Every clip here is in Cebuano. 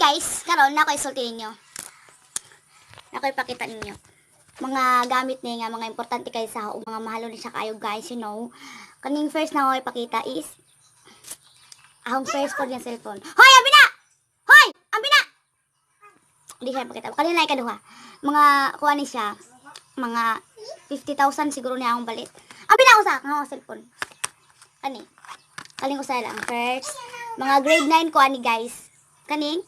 Guys, karon na ako isulti ninyo. Na ako ipakita ninyo. Mga gamit ni nga mga importante kay sa ug mga mahalo ni siya kaayo, guys. Kaning first na ako ipakita is akong first po nga cellphone. Hoy, abi na! Hoy, abi na! Hindi siya ipakita. Kanina ikaduha. Mga kuha ni siya, mga 50,000 siguro niya akong balit. Abi na ako sa akong cellphone. Kani. Kaling usa lang first. Mga grade 9 ko ani, guys. Kaning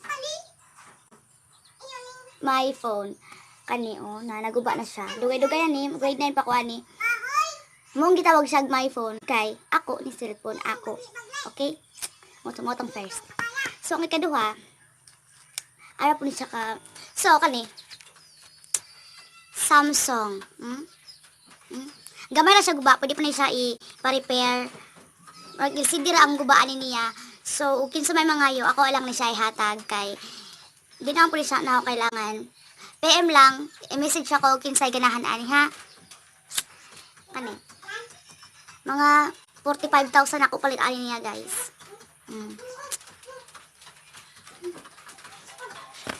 my phone. Kani, oh, na naguba na siya. Dugay-dugay ani, grade 9 pa ko ani. Mong gitawag siya my phone kay ako ni cellphone ako. Okay? Mo tong first. So ang ikaduha, ara po ni siya ka. So kani Samsung. Gamay na siya guba, pwede pa ni siya i-repair. Mag LCD ra ang gubaan ni niya. So, ug kinsa may mangayo, ako lang ni siya ihatag kay di naman po ni siya na ako kailangan. PM lang, i-message ako kinsay ganahan ani ha. Kani. Mga 45,000 ako palit ani niya, guys.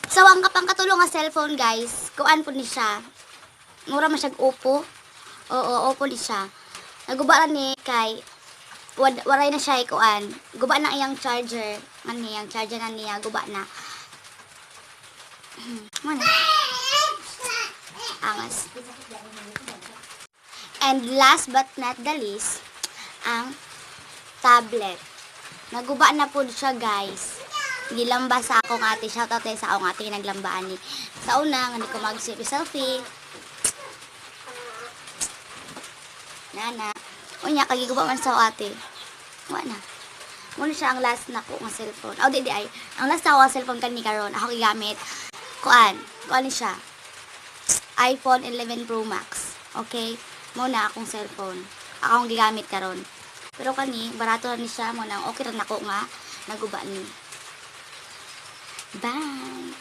So, ang kapangkatulong nga cellphone, guys, kuan po ni siya. Mura man siya Oppo. Oo, Oppo ni siya. Naguba ra ni kay waray na siya ikuan. Guba na iyang charger. Ano iyang charger na niya, guba na. Muna. Angas. And last but not the least, ang tablet. Naguba na po siya, guys. Gilamba sa akong ate. Shout out tayo sa akong ate, naglambaan ni. Sa una, nga di ko mag-selfie. Nana. Unya, kagiguba man sa akong ate. Wala na. Muna siya ang last na ko nga cellphone. Oh, di, di ay. Ang last na ko nga cellphone kani karon ako gigamit. Kuan. Kuan ni siya. iPhone 11 Pro Max. Okay? Mo na akong cellphone. Akong gigamit karon. Pero kani, barato ra ni siya, mo nang okay ra nako nga naguba ni. Bye.